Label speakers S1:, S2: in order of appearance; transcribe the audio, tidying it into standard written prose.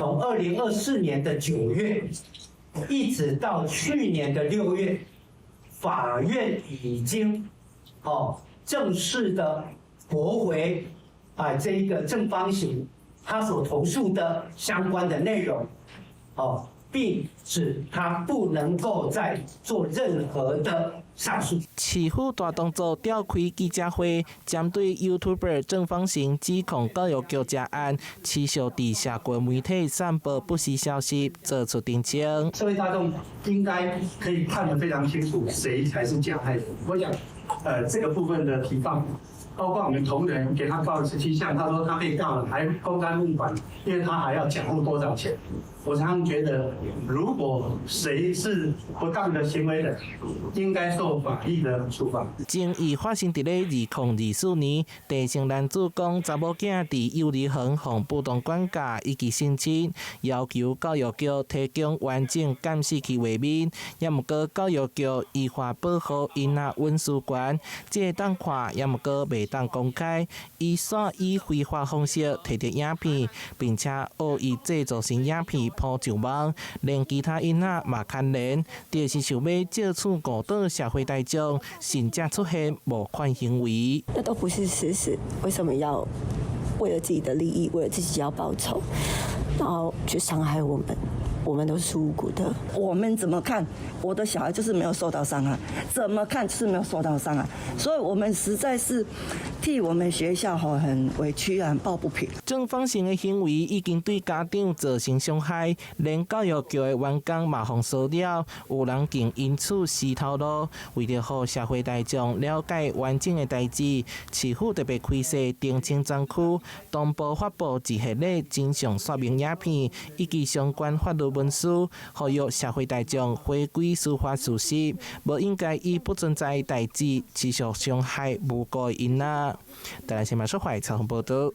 S1: 從2024年的9月，一直到去年的6月，法院已經哦正式的駁回啊這一個鄭方行他所投訴的相關的內容，哦，並指他不能夠再做任何的上訴。
S2: 市府大動作召開記者會，針對 YouTuber 鄭方行指控教育局食案，持續佇社群媒體散播不實消息，做出澄清。
S3: 社會大眾應該可以看得非常清楚，誰才是加害人。我想，這個部分的提告，包括我們同仁給他告了17項，他說他被告了，還公開募款，因為他還要繳付多少錢。我常常覺得，如果誰是不當的行為人，應該受法律的處罰。
S2: 爭議發生佇咧2024年，鄭姓男子講查某囝佇幼兒園予不當管教以及性侵，要求教育局提供完整監視器畫面。也毋過教育局依法保護囡仔隱私權，這會當看，也毋過袂當公開。伊煞以非法方式提著影片，並且惡意製造成影片鋪上網，連其他囡仔嘛牽連，就是想欲藉此誤導社會大眾，甚至出現募款行為。
S4: 那都不是事實，為什麼要為了自己的利益，為了自己要報仇，然後去傷害我們？我們都是無辜的。
S5: 我們怎麼看？我的小孩就是沒有受到傷害，怎麼看就是沒有受到傷害，所以我們實在是替我們學校很委屈啊，很抱不平。
S2: 鄭方行的行為已經對家長造成傷害，連教育局的員工嘛予騷擾，有人更因此死頭路。為著予社會大眾了解完整的代誌，市府特別開設澄清專區，同步發布一系列真相說明影片以及相關法律文書，呼籲社會大眾回歸司法事實，無應該以不存在的代誌持續傷害無辜的囡仔。台南新聞說懷採訪報道。